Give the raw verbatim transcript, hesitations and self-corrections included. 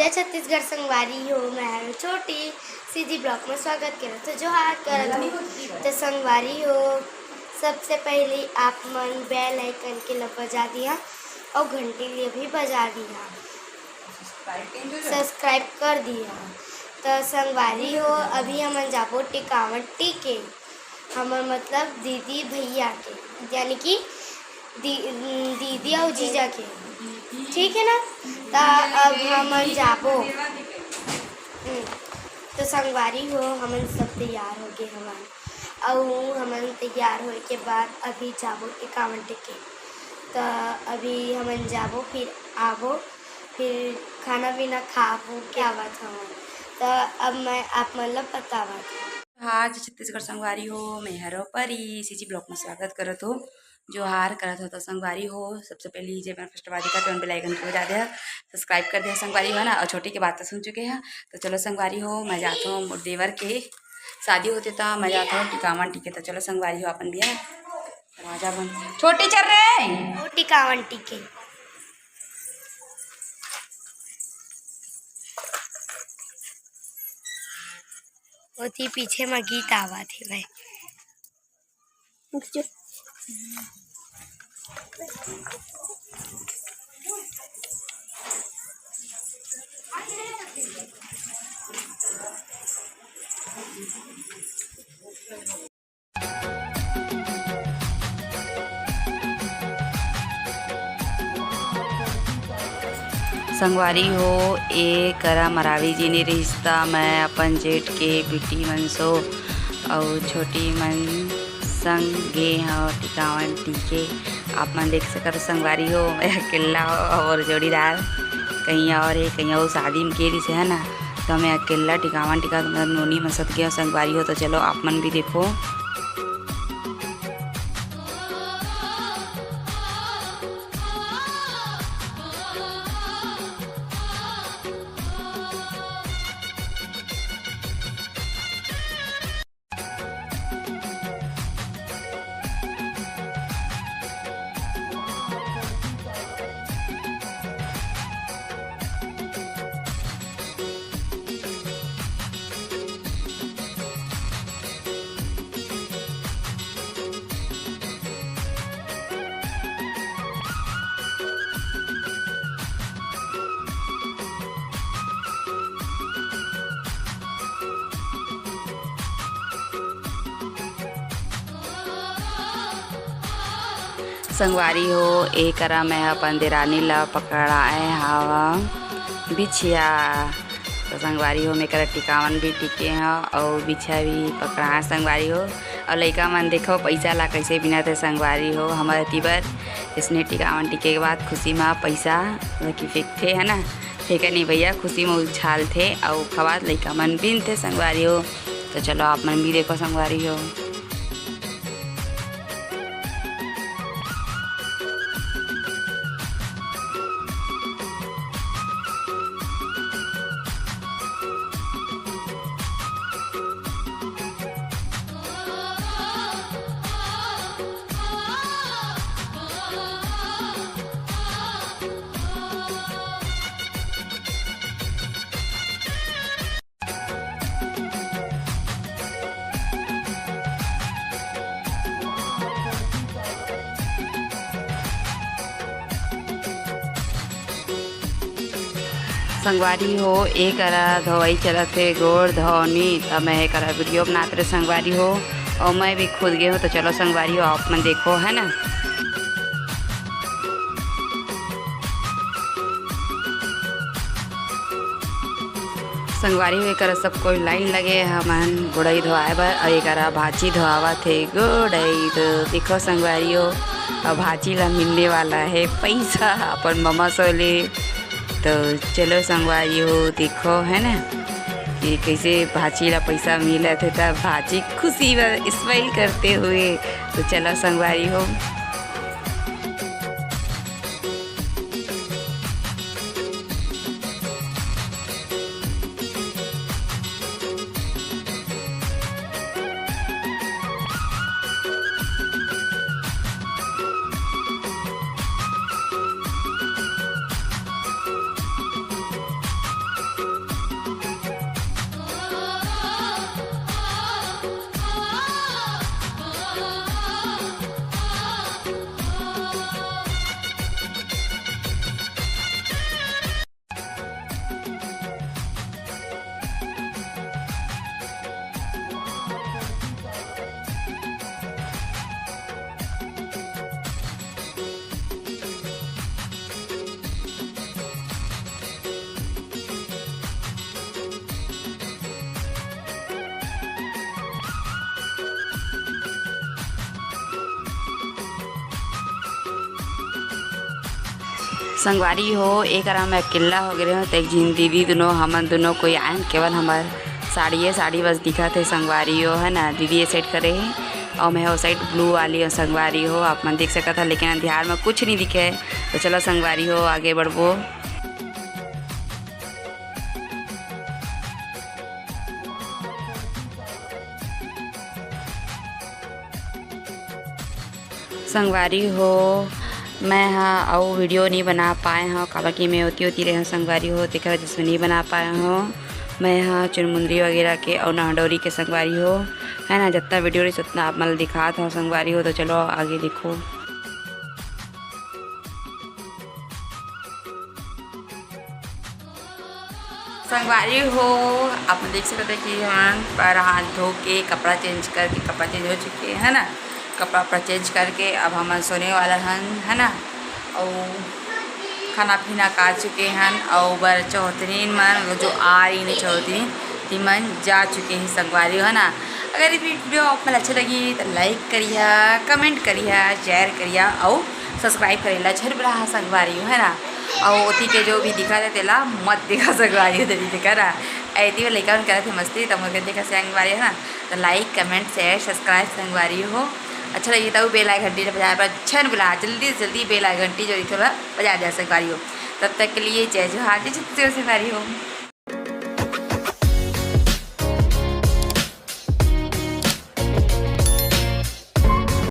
जय छत्तीसगढ़ संगवारी हो, मैं हूँ छोटी। सीजी ब्लॉग में स्वागत करत हो, जोहार करत हो। तो संगवारी हो, सबसे पहले आप मन बेल आइकन के ल बजा दिया और घंटी लिए भी बजा दिया, सब्सक्राइब कर दिया। तो संगवारी हो, अभी हमन जाबो टिकावन टीके, हमर मतलब दीदी भैया के, यानी कि दी-, दीदी अउ जीजा के, ठीक है ना? त अब हमन जाबो। हम्म, तो संगवारी हो, हमन सब तैयार हो गए हवन, अउ हमन तैयार होए के बाद अभी जाबो टिकावन टीके। त अभी हमन जाबो, फिर आबो, फिर खाना पीना खाबो के आवत हवन। त अब मैं आप मन ल बतावत हूँ। जोहार, जय छत्तीसगढ़ संगवारी हो, मैं हरो परी, सीजी ब्लॉग में स्वागत करत हो, जोहार करत हो। तो संगवारी हो, सबसे पहली जे मन फर्स्ट बार देखत हो, बेल आइकन के बजा दे, सब्सक्राइब कर दे संगवारी हो ना, और छोटी के बात तो सुन चुके हैं। तो चलो संगवारी हो, मैं जात हूँ मोर देवर के शादी होते तो मैं जात हूँ टिकावन टीके। तो चलो संगवारी हो, अपन भी है ना, राजा बन छोटी चल रहे हैं। ओ टिकावन टीके। ओती पीछे म गीत आवत हे भाई। संगवारी हो, ए करा मरावी जी ने रिश्ता, मैं अपन जेठ के बेटी मनसो अउ छोटी मन संग गे हव टिकावन टीके। आप मन देख सकत हो संगवारी हो, मैं अकेला हो और जोड़ीदार कहीं और है, कहीं और शादी में गे रिसे है ना, तो मैं अकेला टिकावन टीका नोनी मन साथ गे हव संगवारी हो। तो चलो आप मन भी देखो। संगवारी हो, ए करा मैं अपन देरानी ला पकड़ाए हव बिछिया। तो संगवारी हो, मैं करा टिकावन भी टीके हव अउ बिछिया भी पकड़ाए संगवारी हो। अउ लइका मन देखो, पैसा ला कैसे बिनत हे संगवारी हो। हमर एती बर इसने टिकावन टीके के बाद खुशी मा पैसा लकी फेंकथे, है ना? फेंके नहीं भैया, खुशी में उछालथे अउ खवात लइका मन बिनथे संगवारी हो। तो चलो आप मन भी देखो संगवारी हो। संगवारी हो, ए करा धोवई चलत हे, गोड़ धोनी, त मैं ए करा वीडियो बनात रहे संगवारी हो, अउ मैं भी खुद गे हूँ। तो चलो संगवारी हो, आप मन देखो, है ना। संगवारी हो, एकरा सब कोई लाइन लगे हमन गोड़ई धोआए बर, अउ एकरा भांची धोआवत हे गोड़ई। तो देखो संगवारी हो, अब भांची ला मिलने वाला है पैसा अपन ममा सो ले। तो चलो संगवारी हो, देखो है ना कि कैसे भांची ला पैसा मिलत है, तब भांची खुशी बर स्माइल करते हुए। तो चलो संगवारी हो। संगवारी हो, एक करा मैं अकेल्ला हो गे रहेंव, त एक झिन दीदी दुनों, हमन दुनों कोई आयन, केवल हमर साड़िये साड़ी बस दिखत हे संगवारी हो, है ना। दीदी ये side खड़े हे अउ मैं ओ side blue वाली हो संगवारी हो, आप मन देख सकत हा, लेकिन अंधियार में कुछ नहीं दिखे। तो चलो संगवारी हो, आगे बढ़बो। संगवारी हो, मैं हा अउ video नहीं बना पाए हव, काबर कि मैं ओती ओती रहे हव संगवारी हो, तेकर वजह से नहीं बना पाए हव। मैं हा चुनमुंदरी वगैरह के अउ नहडोरी के संगवारी हो, है ना, जितना video रही उतना आप मन ल दिखात हव संगवारी हो। तो चलो आगे देखो। संगवारी हो, आप देख सकते हैं कि हमन पर हाथ धो के, कपड़ा change करके, कपड़ा change हो चुके हैं ना, कपड़ा वपड़ा change करके अब हमन सोने वाला हन, है ना। अउ खाना पीना खा चुके हन, अउ बर चौधरीन मन, जो आ रही नहीं चौधरीन, तिमन जा चुके हैं संगवारी हो, है ना। अगर ये video आप मन अच्छा लगी तो like करिया, comment करिया, share करिया, अउ subscribe करेला झन भुलाहा संगवारी हो, है ना। अउ ओती के जो भी दिखा दे तेला मत दिखा संगवारी हो, तेरी दिखा ना। ऐती में लइका मन करत हे मस्ती, त मोर के देखा संगवारी हो ना। तो like, comment, share, subscribe संगवारी हो। अच्छा लगी तो bell icon घंटी बजाए बर झन भुलाहा, जल्दी से जल्दी bell icon घंटी जो दिखे ला बजा दिया संगवारी हो। तब तक के लिए जय जोहार, जय छत्तीसगढ़ संगवारी हो।